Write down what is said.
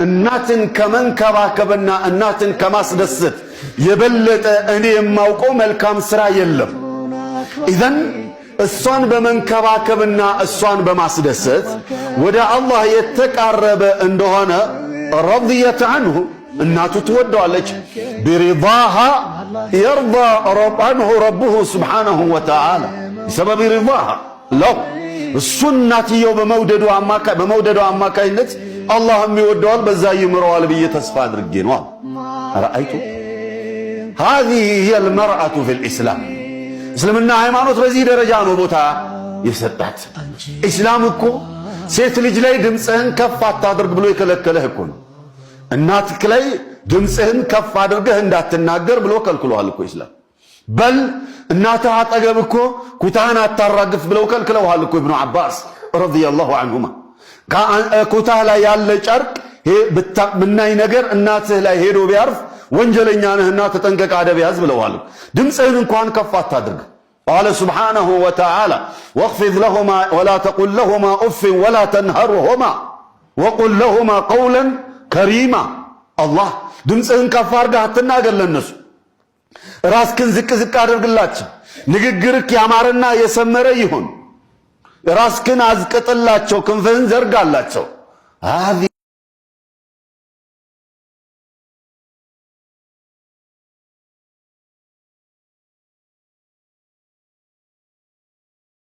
እናትን ከመንከባከብና እናትን ከማስደሰት የበለጠ እኔ የማውቀው መልካም ስራ የለም። ኢዘን እሷን በመንከባከብና እሷን በማስደሰት ወደ አላህ የተቃረበ እንደሆነ رضيت عنه እናቱ ትወደዋለች። برضاها يرضى عنه ربه سبحانه وتعالى بسبب رضاها له እሱ እናትየው በመውደዷ አማካይነት አላህም ይወደዋል፣ በዛ ይምረዋል ብዬ ተስፋ አድርጌ ነው። رأيت هذه هي المرأة في الإسلام። እስልምና ሃይማኖት በዚህ ደረጃ ነው ቦታ የሰጣት። ኢስላም እኮ ሴት ልጅ ላይ ድምፅህን ከፍ አታድርግ ብሎ የከለከለህ እኮ ነው። እናትህ ላይ ድምፅህን ከፍ አድርገህ እንዳትናገር ብሎ ከልክሎሃል እኮ ኢስላም። በል እናትህ አጠገብ እኮ ኩታህን አታራግፍ ብለው ከልክለውሃል እኮ ኢብኑ ዓባስ رضي الله عنهما። ኩታህ ላይ ያለ ጨርቅ ብናይ ነገር እናትህ ላይ ሄዶ ቢያርፍ ወንጀለኛ ነህና ተጠንቀቅ፣ አደብ ያዝ ብለውሃል። ድምፅህን እንኳን ከፍ አታድርግ። قال سبحانه وتعالى واخفض لهما ولا تقل لهما أف ولا تنهرهما وقل لهما قولا كريما። አላህ ድምፅህን ከፍ አድርገህ አትናገር ለእነሱ፣ ራስክን ዝቅ ዝቅ አድርግላቸው። ንግግርክ ያማረና የሰመረ ይሁን። ራስክን አዝቅጥላቸው፣ ክንፍህን ዘርጋላቸው።